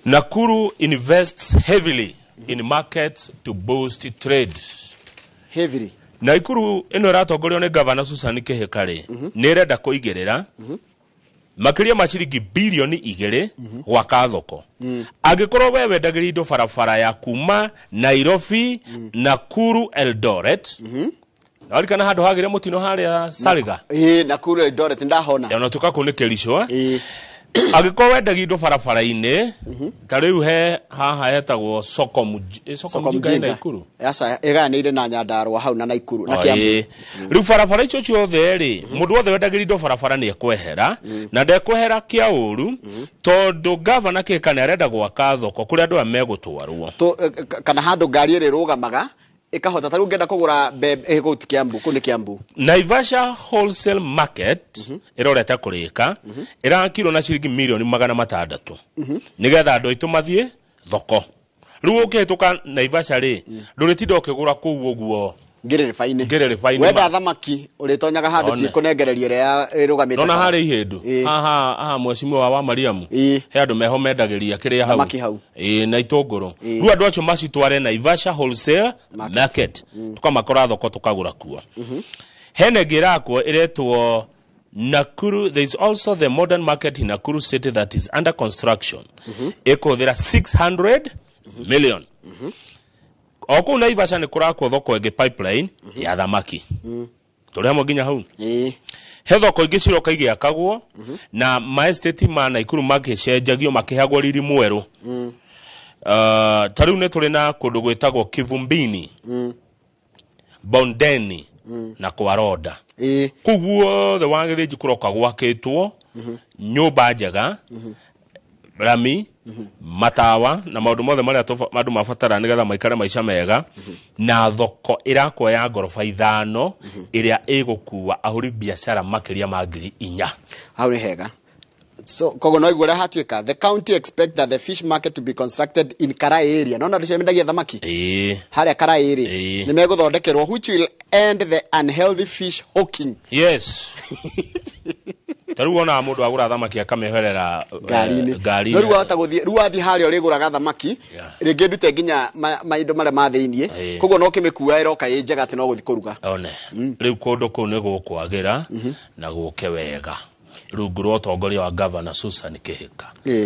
Nakuru invests heavily in markets to boost trade. Heavily. Naikuru ĩno ĩratongorio nĩ Gavana Susan Kĩhĩka rĩ, nĩ ĩrenda kũigĩrĩra makĩria ma ciringi bilioni 2 gwaka thoko. Angĩkorwo we wendagĩria indo barabara ya kuma Nairobi, Nakuru, Eldoret, nawarikana handũ hagĩre mũtino harĩa Salga? Ĩĩ, Nakuru Eldoret ndahona. Ona tuka kũu nĩ Kericho, eh? Ĩĩ. Angĩkorwo wendagia indo barabara-inĩ ta rĩu, he haha hetagwo soko soko Soko Mjinga ĩ Mjinga. Naikuru. Aca, ĩgayanĩire na Nyandarua hau na Naikuru na Kiambu. Ĩĩ. Rĩu barabara icio ciothe rĩ, mũndũ wothe wendagĩria indo barabara nĩ ekwehera, na ndekwehera kĩa ũru, tondũ gavana Kĩhĩka nĩ arenda gwaka thoko kũrĩa andũ aya megũtwarwo. Kana handũ ngari ĩrĩ rũgamaga ĩkahota, ta rĩu ngenda kũgũra mbembe, kũu ti Kiambu, kũu nĩ Kiambu. Naivasha Wholesale Market ĩrorete kũrĩka, ĩrakirwo na ciringi mirioni 600 nĩgetha andũ aitũ mathiĩ thoko. Rĩu ũkĩhĩtũka Naivasha rĩ, ndũrĩtinda ũkĩgũra kũu ũguo. Ngĩrĩrĩba-inĩ. Ngĩrĩrĩba-inĩ. Wenda thamaki ũrĩtonyaga handũ. One. Ti kũnengereria ĩrĩa ĩrũgamĩte Nona bara. harĩa ihĩndũ. Haha haha mheshimiwa wa Mariamu, he andũ meho mendagĩria kĩrĩa hau. Thamaki hau. Ĩĩ, na itũngũrũ. Rĩu andũ acio macitware Naivasha Wholesale Market, tukamakora thoko, tukagũra kuo. Hena ĩngĩ ĩrakwo ĩretwo Nakuru. There is also the modern market in Nakuru City that is under construction, ĩkũhũthĩra 600 million. O kũu Naivasha nĩ kũrakwo thoko ĩngĩ, pipeline ya thamaki. Tũrĩ hamwe nginya hau? Ĩĩ. He thoko ingĩ ciroka igĩakagwo na maesteti ma Naikuru makĩcenjagio, makĩheagwo riri mwerũ. Ta rĩu nĩ tũrĩ na kũndũ gwĩtagwo Kivumbini, Bondeni na Kwaroda. Kũu guothe wa Gĩthĩnji kũroka gwakĩtwo nyũmba njega, rami, matawa na maũndũ mothe marĩa andũ mabatara nĩgetha maikare maica mega, na thoko ĩrakwo ya ngoroba 5 ĩrĩa ĩgũkua ahũri biacara makĩria ma 4,000. Hau nĩ hega. So koguo no igua ũrĩa hatuĩka, the county expect that the fish market to be constructed in Karai area, nona andũ acio mendagia thamaki harĩa Karai rĩ, nĩ megũthondekerwo, which will end the unhealthy fish hawking. Yes, ta rĩu wonaga mũndũ agũra thamaki akamĩoherera ngari-inĩ. Ngari-inĩ. No rĩu wahota gũthiĩ, rĩu wathiĩ harĩa ũrĩgũraga thamaki, rĩngĩ ndute nginya maindo marĩa ma thĩiniĩ. Koguo no kĩmĩkua ĩroka ĩ njega atĩ no gũthiĩ kũruga. One rĩu kũndũ kũu nĩ gũkwagĩra na gũke wega rungu rwa ũtongoria wa Gavana Susan Kĩhĩka.